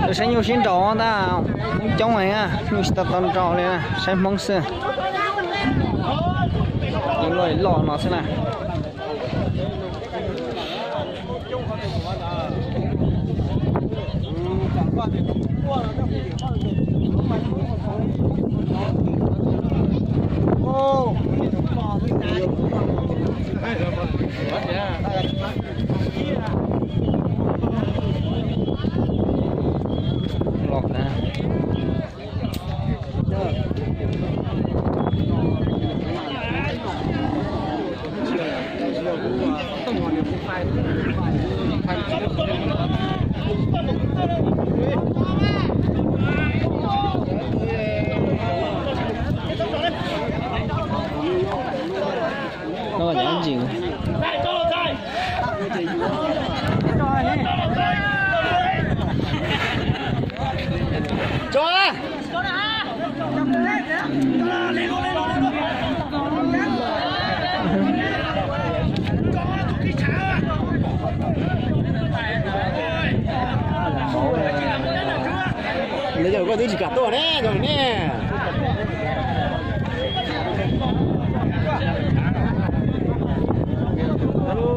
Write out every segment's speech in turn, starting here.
Lawv saib nyuj sib nraus tab, Hmoob coob heev, nyuj tsis tau tau nraus li, saib Hmoob xwb. Loj loj no xwb na. Los na. Nws yog koj twb tsis kam tuaj ne, yog ne.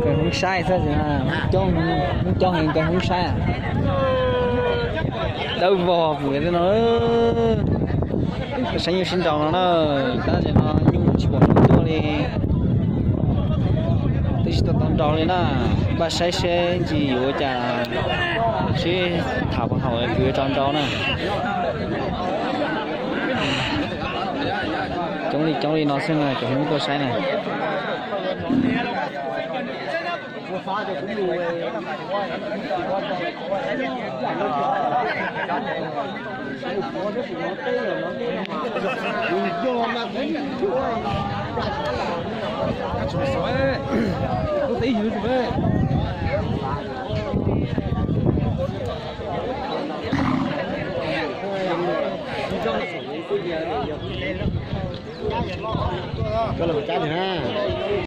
Kawg Hmoob saib xwb, coob, Hmoob coob heev kawg Hmoob saib. Dawb vog pum no. Saib nyuj sib nraus no na, tab sis no nyuj tsis pom tuaj li. Twb tsis tau tau nraus li na, npaj saib seb ntsis yuav ua cas, seb tham pov haum kwv yuav tso nraus na. Coob li coob li no xwb na, cov Hmoob tuaj saib na. Koj los cab na.